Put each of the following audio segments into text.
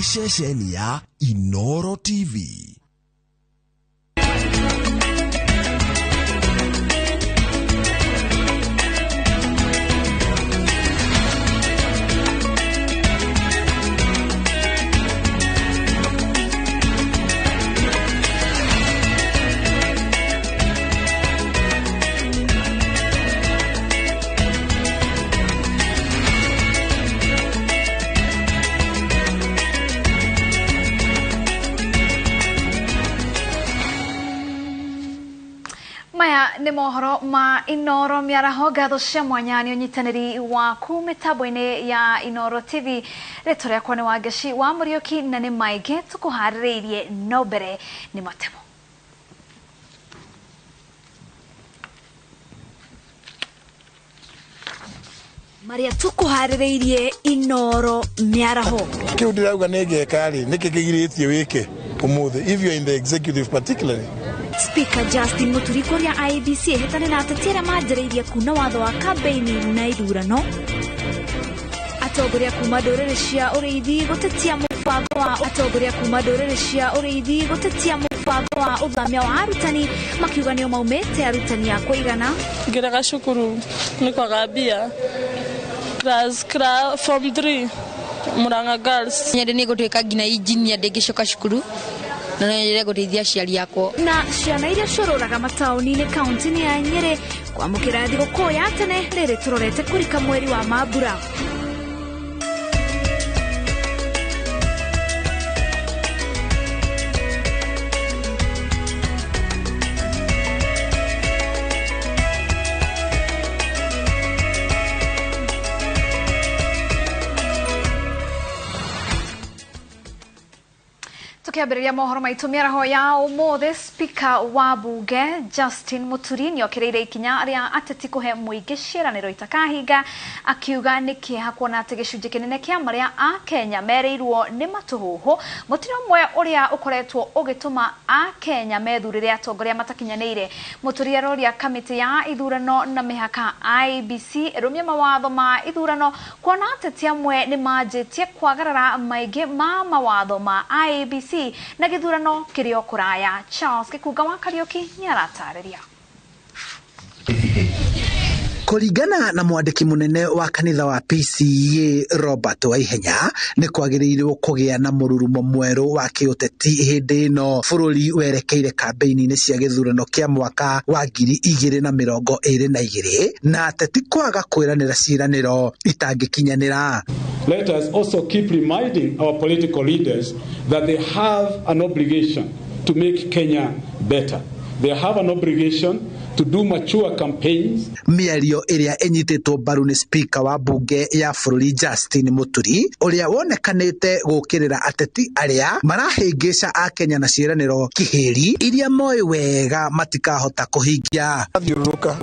Ceceni ya Inoro TV. Maya nĩ mohoro ma Inoro mĩaraho. Ngatho cia mwanya nĩ ũnyitanĩri waku mĩtambo-inĩ ya Inoro TV. Rĩtwa rĩakwa nĩ Wangeci wa Mũriũki na nĩ maingĩ tũkũharĩrĩirie, no mbere nĩ matemo. Marĩa tũkũharĩrĩirie Inoro mĩaraho. Kĩu ndĩrauga nĩ ngeka rĩ, nĩkĩ kĩgirĩtie wĩke ũmũthĩ, if you are in the executive particularly? Speaker Justin Muturi kũria IEBC ĩhĩtane na ateti arĩa manjĩrĩirie kuna watho wa kambĩini na ithurano. Atongoria kuma ndũrĩrĩ cia ũrĩithi gũtetia mũbango wa atongoria kuma ndũrĩrĩ cia ũrĩithi gũtetia mũbango wa ũthamia wa arutani, makiuga nĩo maumĩte arutani a kũigana. Ngĩrega cukuru nĩ kwaga mbia. Class form 3 Murang'a Girls. Nyende nĩ gũtuĩka nginya engineer ndĩngĩcoka cukuru na no nyende gũteithia aciari akwa. Na ciana iria ciũrũraga mataũni-inĩ kaunti-inĩ ya Nyĩrĩ kwamũkĩra thigũkũ ya tene rĩrĩ tũrorete kũrika mweri wa mambura. Tukiambĩrĩria mohoro maitũ mĩaraho ya ũmũthĩ, Speaker wa bunge Justin Muturi nĩokĩrĩire ikinya rĩa ateti kũhe mũingĩ ciĩranĩro itakahinga, akiuga nĩ kĩeha kuona atĩ gĩcunjĩ kĩnene kĩa marĩa Akenya merĩirwo nĩ matũhũhũ. Mũtino ũmwe ũrĩa ũkoretwo ũgĩtũma Akenya methurĩre atongoria matakinyanĩire. Muturi aroria kamĩtĩ ya ithurano na mĩhaka IEBC ĩrũmie mawatho ma ithurano, kuona ateti amwe nĩ manjĩtie kwagarara maingĩ ma mawatho ma IEBC na gĩthurano kĩrĩ o kũraya. Charles Gĩkunga wa Kariũki nĩ aratarĩria. Kũringana na mwandĩki mũnene wa kanitha wa PCEA Robert Waihenya, nĩ kwagĩrĩirwo kũgĩa na mũrurumo mwerũ wa kĩũteti hĩndĩ ĩno bũrũri werekeire kambĩini-inĩ cia gĩthurano kĩa mwaka wa 2022, na ateti kwaga kwĩranĩra ciĩranĩro itangĩkinyanĩra. Let us also keep reminding our political leaders that they have an obligation to make Kenya better. They have an obligation to do mature campaigns. Mĩario ĩrĩa ĩnyitĩtwo mbaru nĩ Speaker wa bunge ya bũrũri Justin Muturi, ũrĩa wonekanĩte gũkĩrĩra ateti arĩa marahĩngĩca Akenya na ciĩranĩro kĩhĩri iria moĩ wega matikahota kũhingia. Thiũrũrũka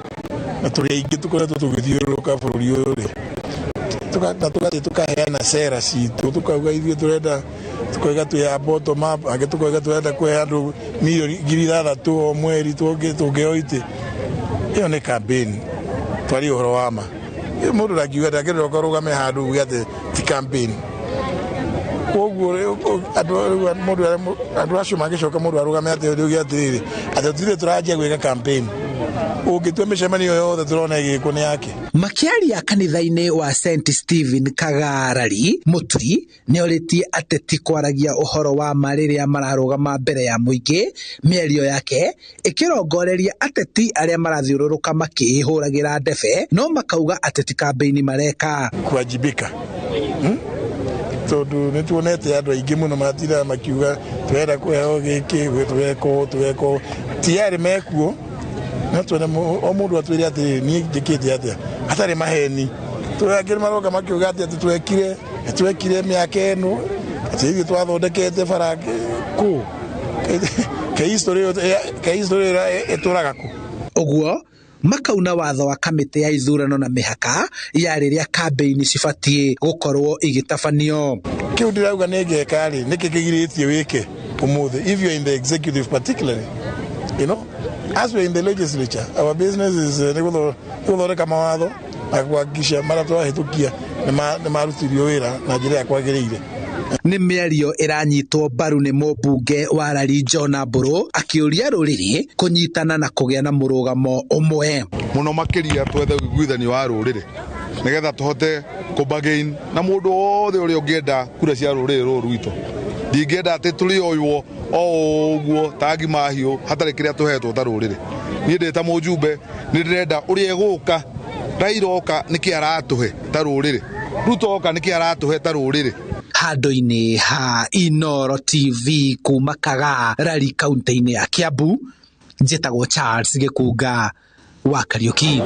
na tũrĩ aingĩ tũkoretwo tũgĩthiũrũrũka bũrũri ũyũ rĩ, na tũgathiĩ tũkaheana cera citũ, tũkauga ithuĩ tũrenda, tũkoiga twĩ ya bottom up, angĩ tũkoiga tũrenda kũhe andũ mirioni 6,000 o mweri tũngĩo itĩ. Ĩyo nĩ campaign, twarie ũhoro wa ma. Mũndũ ndangiuga ndangĩroka rũgame handũ uge atĩ ti campaign. Koguo andũ acio mangĩcoka mũndũ arũgame atĩ uge atĩrĩrĩ, atĩ tũtirĩ tũranjia gwĩka campaign. Ũngĩtua mĩcemanio yothe tũrona ĩgĩkwo nĩ yake. Makĩaria kanitha-inĩ wa St Stephen Kagarari, Muturi nĩorĩtie ateti kwaragia ũhoro wa ma rĩrĩa mararũgama mbere ya mũingĩ. Mĩario yake ĩkĩrongoreria ateti arĩa marathiũrũrũka makĩĩhũragĩra ndebe, no makauga ateti kambĩini mareka. Kuwajibika. Tondũ nĩ tuonete andũ aingĩ mũno matindaga makiuga tũrenda kũheo gĩkĩ, tũreka tũreka, tiarĩ mekuo. No tuone o mũndũ atwĩre atĩrĩrĩ, niĩ njĩkĩte atĩa, hatarĩ maheni. Angĩ maroka makiuga atĩ twekire mĩaka ĩno, atĩ ithuĩ twathondekete bara kũ, ke history ĩtũraga kũ. Ũguo makauna watho wa kamĩtĩ ya ithurano na mĩhaka ya rĩrĩa kambĩini cibatiĩ gũkorwo igĩtabanio. Kĩu ndĩrauga nĩ ngeka rĩ, nĩkĩ kĩgirĩtie wĩke ũmũthĩ, if you are in the executive particularly, you know, as we are in the legislature, our business is nĩ gũthondeka mawatho na kuhakikisha marĩa twahĩtũkia nĩ marutithio wĩra na njĩra ĩrĩa kwagĩrĩire. Nĩ mĩario ĩranyitwo mbaru nĩ mũmbunge wa Lari John Mburu akĩũria rũrĩrĩ kũnyitana na kũgĩa na mũrũgamo ũmwe. Mũno makĩria twethe ũiguithanio wa rũrĩrĩ nĩgetha tũhote kũbargain na mũndũ wothe ũrĩa ũngĩenda kura cia rũrĩrĩ rũrũ rwitũ. Ndingĩenda atĩ tũrĩoywo o ũguo ta ngima hiũ hatarĩ kĩrĩa tũhetwo ta rũrĩrĩ. Niĩ ndĩ ta mũjumbe nĩ ndĩrenda ũrĩa egũka Raila oka nĩkĩ aratũhe ta rũrĩrĩ, Ruto oka nĩkĩ aratũhe ta rũrĩrĩ. Handũ-inĩ ha Inooro TV kuma Kagarari kaunti-inĩ ya Kiambu, njĩtagwo Charles Gĩkunga wa Kariuki.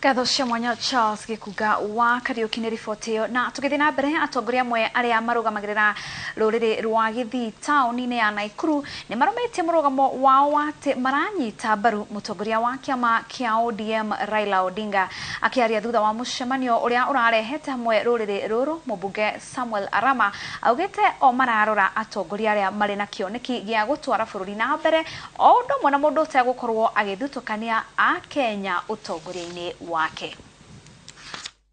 Ngatho cia mwanya Charles Gĩkunga wa Kariuki nĩ riboti ĩyo. Na tũgĩthiĩ na mbere, atongoria amwe arĩa marũgamagĩrĩra rũrĩrĩ rwa Gĩthii taũni-inĩ ya Naikuru nĩ marũmĩtie mũrũgamo wao wa atĩ maranyita mbaru mũtongoria wa kĩama kĩa ODM Raila Odinga. Akĩaria thutha wa mũcemanio ũrĩa ũrarehete hamwe rũrĩrĩ rũrũ, mũmbunge Samuel Arama augĩte o mararora atongoria arĩa marĩ na kĩoneki gĩa gũtwara bũrũri na mbere o ũndũ ũmwe na mũndũ ũtegũkorwo agĩthutũkania Akenya ũtongoria-inĩ wake.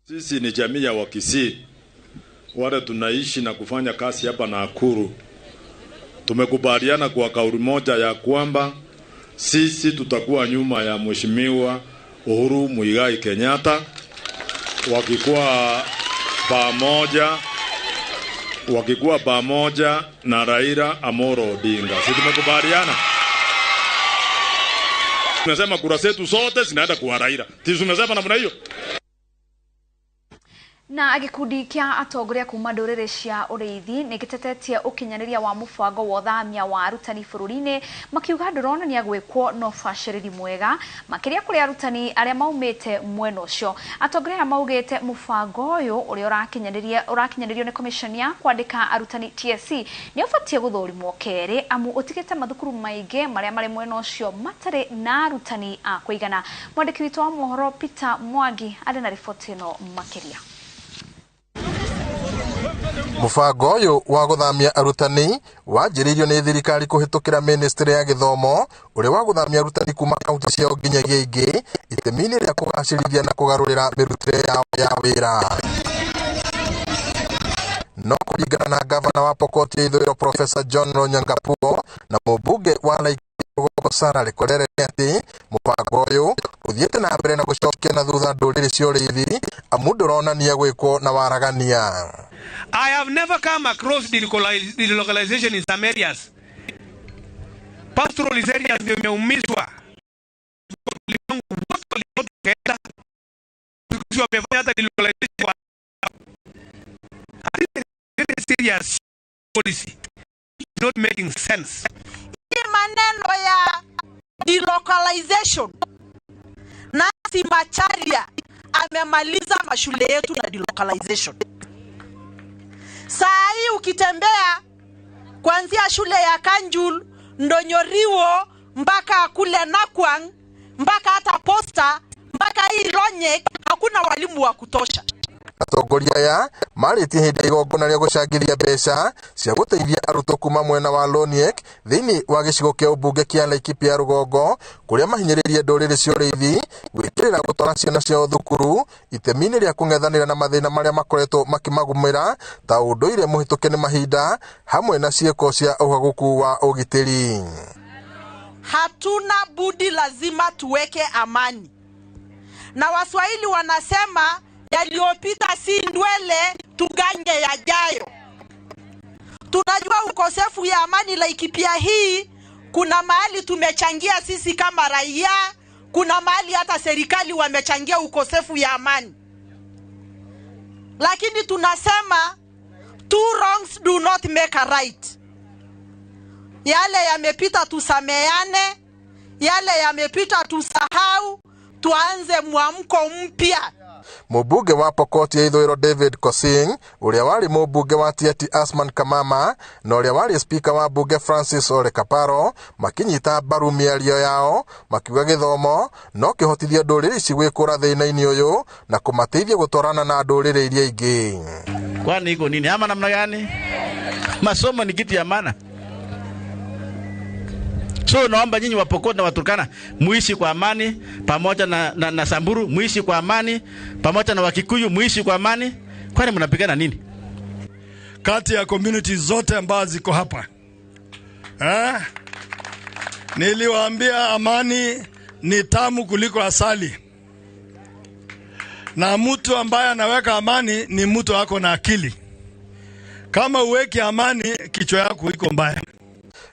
Sisi ni jamii ya Wakisii wale tunaishi na kufanya kazi hapa Nakuru. Tumekubaliana kwa kauli moja ya kwamba sisi tutakuwa nyuma ya Mheshimiwa Uhuru Muigai Kenyatta wakikuwa pamoja na Raila Amolo Odinga. Sisi tumekubaliana. Tunasema kura zetu zote zinaenda kwa Raila. Tumesema namna hiyo. Na gĩkundi kĩa atongoria kuma ndũrĩrĩ cia ũrĩithi nĩ gĩtetetie ũkinyanĩria wa mũbango wa ũthamia wa arutani bũrũri-inĩ, makiuga ndũronania gwĩkwo na ũbacĩrĩri mwega makĩria kũrĩ arutani arĩa maumĩte mwena ũcio. Atongoria aya maugĩte mũbango ũyũ ũrĩa ũrakinyanĩrio nĩ commission ya kwandĩka arutani TSC nĩ ũbatiĩ gũthũrimwo kerĩ, amu ũtigĩte mathukuru maingĩ marĩa marĩ mwena ũcio matarĩ na arutani a kũigana. Mwandĩki witũ wa mohoro Peter Mwangi arĩ na riboti ĩno makĩria. Mũbango ũyũ wa gũthamia arutani wanjĩrĩirio nĩ thirikari kũhĩtũkĩra ministry ya gĩthomo, ũrĩa wa gũthamia arutani kuma kaunti ciao nginyagia ingĩ itemi-inĩ rĩa kũgacĩrithia na kũgarũrĩra mĩrutĩre yao ya wĩra. No kũringana na gavana wa Pokot ya Ithũĩro Professor John Lonyangapuo na mũmbunge wa Laikipia Rũgongo Sarah Lekorere nĩ atĩ mũbango ũyũ ũthiĩte na mbere na gũcokia na thutha ndũrĩrĩ cia ũrĩithi amu ndũronania gwĩkwo na waragania. I have never come across delocalization in some areas. Pastoralist areas ndio imeumizwa. Wamefanya hata delocalization. Very serious policy. It's not making sense. Hii maneno ya delocalization, Nancy Macharia amemaliza mashule yetu na delocalization. Saa hii ukitembea kuanzia shule ya Kanjul, Ndonyoriwo mpaka kule Nakwang, mpaka hata Posta, mpaka hii Lonyek, hakuna walimu wa kutosha. Atongoria aya marĩtie hĩndĩ ya igongona rĩa gũcangithia mbeca cia gũteithia arutwo kuma mwena wa Loniek thĩinĩ wa gĩcigo kĩa ũmbunge kĩa Laikipia Rũgongo, kũrĩa mahinyĩrĩirie ndũrĩrĩ cia ũrĩithi gwĩkĩrĩra gũtwara ciana ciao thukuru itemi-inĩ rĩa kũng'ethanĩra na mathĩna marĩa makoretwo makĩmagũmĩra ta ũndũire mũhĩtũke nĩ mahinda hamwe na ciĩko cia ũhagũku wa ũgitĩri. Hatuna budi, lazima tuweke amani. Na Waswahili wanasema yaliyopita si ndwele, tugange yajayo. Tunajua ukosefu ya amani Laikipia hii, kuna mahali tumechangia sisi kama raia, kuna mahali hata serikali wamechangia ukosefu ya amani. Lakini tunasema two wrongs do not make a right. Yale yamepita tusameane, yale yamepita tusahau, tuanze mwamko mpya. Mũmbunge wa Pokot ya Ithũĩro David Kosing, ũrĩa warĩ mũmbunge wa Tiaty Asman Kamama na ũrĩa warĩ spika wa mbunge Francis Ole Kaparo makĩnyita mbaru mĩario yao makiuga gĩthomo no kĩhotithie ndũrĩrĩ ici gwĩkũra thĩna-inĩ ũyũ na kũmateithia gũtwarana na ndũrĩrĩ iria ingĩ. Kwani iko nini ama namna gani? Masomo ni kitu ya maana. So naomba nyinyi wa Pokot na Waturkana muishi kwa amani pamoja na Samburu, muishi kwa amani pamoja na Wakikuyu, muishi kwa amani, Kwani mnapigana nini? Kati ya community zote ambazo ziko hapa, eh? Niliwaambia amani ni tamu kuliko asali, na mtu ambaye anaweka amani ni mtu ako na akili. Kama uweki amani, kichwa yako iko mbaya.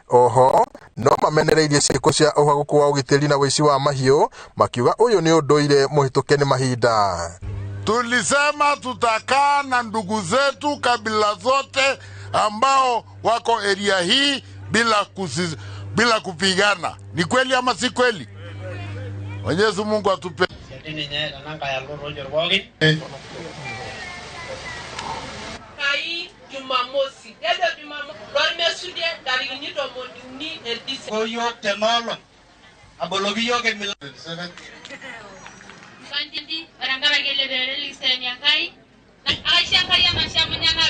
Oho no mamenereirie ciĩko cia ũhagũku wa ũgitĩri na ũici wa mahiũ makiuga ũyũ nĩ ũndũire mũhĩtũke nĩ mahinda. Tulisema tutakaa na ndugu zetu kabila zote ambao wako area hii bila kupigana. Ni kweli ama si kweli? Mwenyezi Mungu atupe. Jumamosi. Lelo Jumamosi. Lormesude tarikini 13 e Disemba. Koyo tenolo. Abologi yoke mila. Kantindi orangara gele bere lisenya kai. Aisha kai ama shamunya na.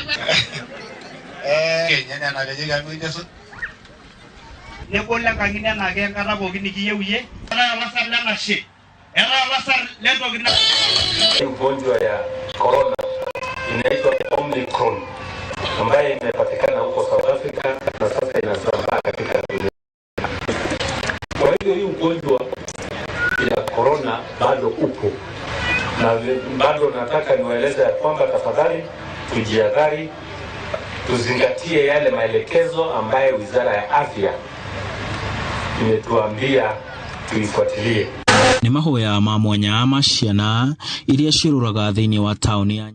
Kenya na gaje ga mi jesu. Nebola kangina na ke ngara bogi nikiyew ye. Era lasar la nashe. Era lasar lendo gina. Ugonjwa ya corona inaitwa Omicron ambaye imepatikana huko South Africa na sasa inasambaa katika dunia. Kwa hiyo hii ugonjwa ya corona bado upo, na bado nataka niwaeleze ya kwamba tafadhali tujihadhari, tuzingatie yale maelekezo ambayo Wizara ya Afya imetuambia tuifuatilie. Nĩ mahoya ma mwanya ma ciana iria ciũrũraga thĩinĩ wa taũni ya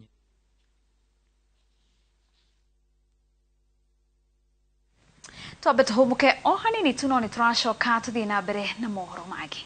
Twambe tũhũmũke o hanini tu no nĩ tũracoka tũthiĩ na mbere na mohoro mangĩ.